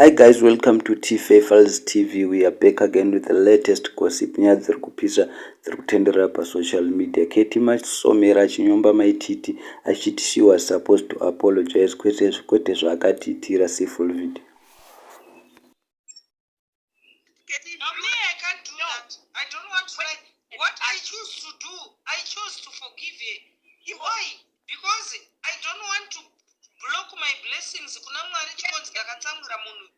Hi guys, welcome to T Files TV. We are back again with the latest gossip. Nyaya dziri kupisa dziri kutenderera pasocial media. Ketty Masomera achinyomba Mai Titi achiti she was supposed to apologize kwete kwete zvaakatiitira. See full video. No, me, I can't do that. I don't want to lie. What I choose to do, I chose to forgive her. Why? Because I don't want to block my blessings kuna Mwari chikonzi ndakatsamwira munhu.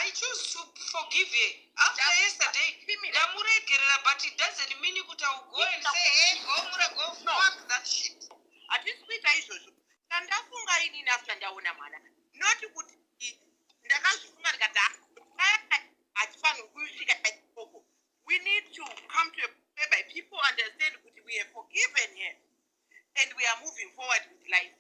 I choose to forgive her. After yesterday, ndamuregerera, but it doesn't mean kuti I will go and say, "Hey, go mura, go fuck that shit." Hatisi kuita izvozvo. Chandafunga inini after ndaona mwana, noti kuti ndakazvifunga ndikati, "Ah, hatifaniri kusvika ikoko." We need to come to a whereby people understand kuti we have forgiven her and we are moving forward with life.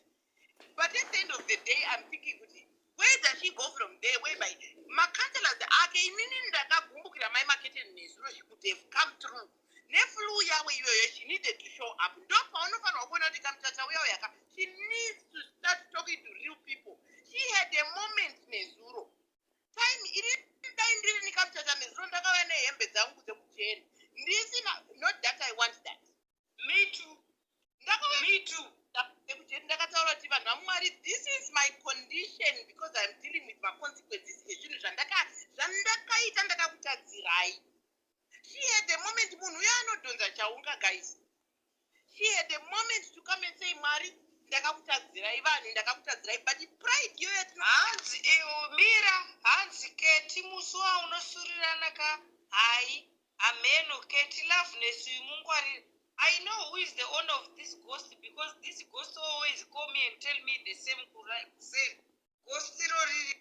But at the end of the day, I'm thinking kuti where does she go from there, whereby macounselors ake, inini ndakagumbukira Mai Maketeni nezuro. She could have come through neflu yavo iyoyo. She needed to show up. Ndo paunofanirwa kuona kuti kamuchacha uya uyaka, she needs to start talking to real people. She had a moment nezuro time. Ini dai ndiri nikamuchacha nezuro, ndakauya nehembe dzangu dzekujeri ndisina. Not that I want that. Me too. Ndakauya Me too. dzekujeri, ndakataura kuti, "Vanhu vaMwari, this is my condition because I'm dealing with maconsequences ezvinhu zvandakaita. Ndakakutadzirai." She had a moment. Munhu uyo anodhonza chaunga, guys. She had a moment to come and say, "Mwari, ndakakutadzirai. Vanhu, ndakakutadzirai." But pride iyoyo tino Hanzi mira, hanzi Ketty, musi waunosurirana ka hai hameno. Ketty Loveness, mungwarire. I know who is the owner of this ghost, because this ghost always call me and tell me the same same ghost iro riri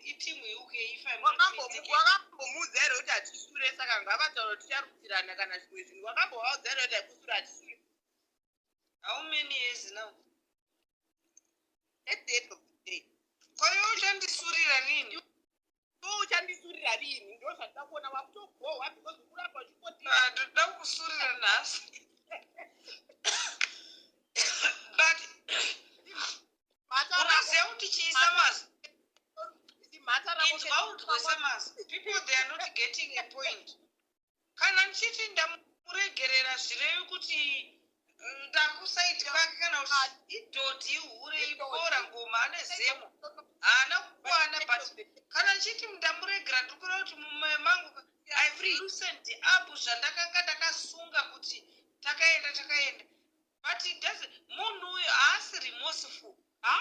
iteam UK, if I'm not mistaken. Wakambomuudza here kuti hatisure? Saka ngavataura kuti ticharutsirana kana zvimwe zvinhu. Wakambovaudza here kuti hakusure, hatisure? How many years now? At the end of the day, Kwaiwe uchandisurira rini? Iwe uchandisurira rini? Ndo zvandida kuona. Wakutogohwa because ukuramba uchingoti Ah, ndoda kukusurira nhasi, but unoziva kuti chiisa mazi mhata rako. Inzwa udzwe semazi. People, they are not getting a point. Kana ndichiti ndamuregerera, zvirevi kuti ndakusaidi kwake kana kuti idhodhi, ihure, ibora ngoma, ane zemo, haana kukwana. But kana ndichiti ndamuregera, ndiri kureva kuti mumwoyo mangu I've loosened up zvandakanga ndakasunga kuti takaenda, takaenda. But it doesn't, munhu uyu haasi remorseful.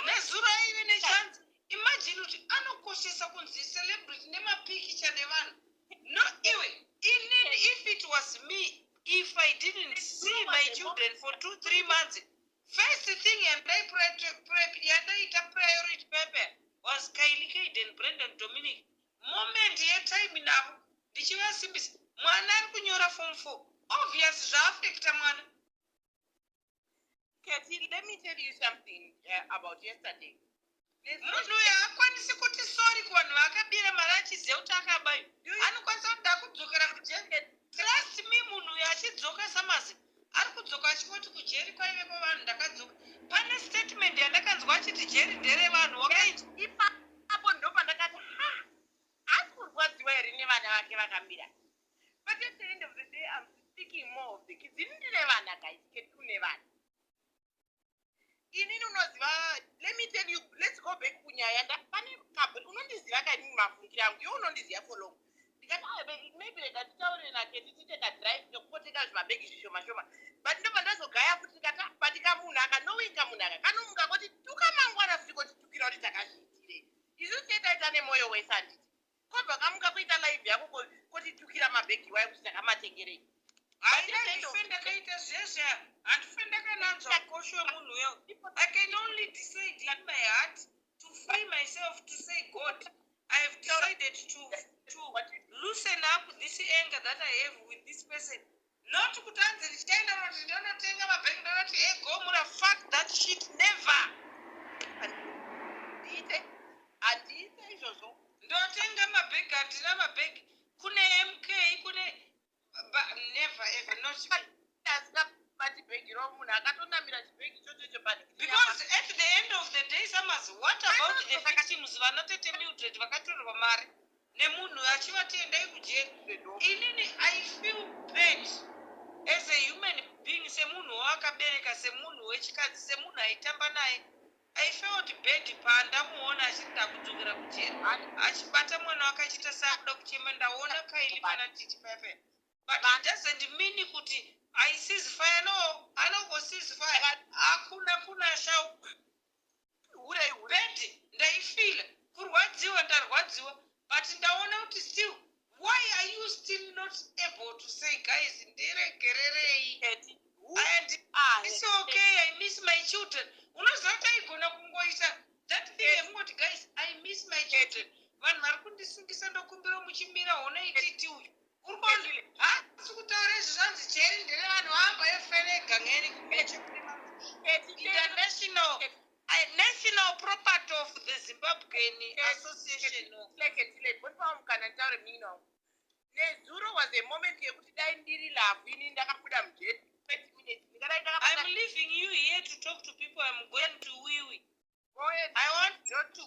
Nezuro aive nechance. Imagine kuti anokoshesa kunzi celebrity nemapikicha nevanhu. No, iwe, inini, if it was me, if I didn't see my children for 2, 3 months, first thing yandaita priority paper was Kylie, Kaden, Brandon, Dominic. Moment yetime navo ndichivasimbisa. Mwana ari kunyora Form 4. Obvious zvaaffecta mwana. Katie, let me tell you something about yesterday. Munhu uyu haakwanisi kuti sorry kuvanhu vaakabira mari achiziva kuti akabayo. Anokwanisa kuti ndakudzokera kujeri. Trust me, munhu uyu achidzoka samazi ari kudzoka achingoti kujeri kwaive kwevanhu, ndakadzoka. Pane statement yandakanzwa achiti jeri nderevanhu. Wakainzwa? Ipapo ndo pandakati, ha, asi kurwadziwa here nevana vake vakamira? But at the end of the day, I'm thinking more of the kids. Ini ndine vana, guys. Keti, une vana. Inini unoziva, let me tell you, let's go back kunyaya. Pane kabri unondiziva kainini, mafungiro angu, iwe unondiziva for long. Ndikati, "Ah, maybe rega titaure naKeti, tiite kadrive nekupoteka zvimabhegi zvishoma shoma." But ndobva ndazogaya futi, ndikati, "Ah, but kamunhu aka, knowing kamunhu aka, kanomuka koti tuka mangwana futi, kotitukira kuti takazviitirei isusu. Tetaita nemwoyo wese, handiti? Kobva kamuka kuita live yako kotitukira mabhegi wayo kuti takamatengerei." Handife ndakaita zvezve, handife ndakananzva mukosho wemunhu uyo. I can only decide in my heart to free myself, to say, "God, I have decided to loosen up this anger that I have with this person." Not kuti anzi ndichaenda noti ndonotenga mabhegi, ndonoti, "Hey, go mura, fuck that shit." Never. Handiite, handiite izvozvo. Ndotenga mabhegi, handina mabhegi kune MK kune never ever, not me. Asingabati bhegi. Munhu akatonamira chibhegi ichochocho. Because at the end of the day, Summers, what about the victims, vanatete Mildred vakatorerwa mari nemunhu achivati endai kujeri? Inini I feel bad as a human being, semunhu waakabereka, semunhu wechikadzi, semunhu aitamba naye. I felt bad paandamuona achiti ndakudzokera kujeri, achibata mwana wake achiita seakuda kuchema. Ndaona kaili pana Titi paya, but it doesn't mean kuti I cease fire. No, anongo cease fire hakuna kuna shau. Hure, hure. Bad ndaifila kurwadziwa, ndarwadziwa, but ndaona kuti still, why are you still not able to say, "Guys, ndiregererei"? Keti. And it's okay, I miss my children. Unoziva kuti aigona kungoita that thing yekungoti, "Guys, I miss my children, vanhu vari kundisungisa, ndokumbira muchimira." Hona ititi uyu uri kuona haasi kutaura izvi, zvanzi jeri nderevanhu vamba efele gangeni kumecha. International national property of the Zimbabwean Association of Bonipawo mukana nditaure munin'ina wangu. Nezuro was a moment yekuti dai ndiri lavhu ini ndakabuda mujeri 20 minutes ndingadai ndakabata. I'm leaving you here to talk to people. I'm going to wiwi. Go ahead. I want not to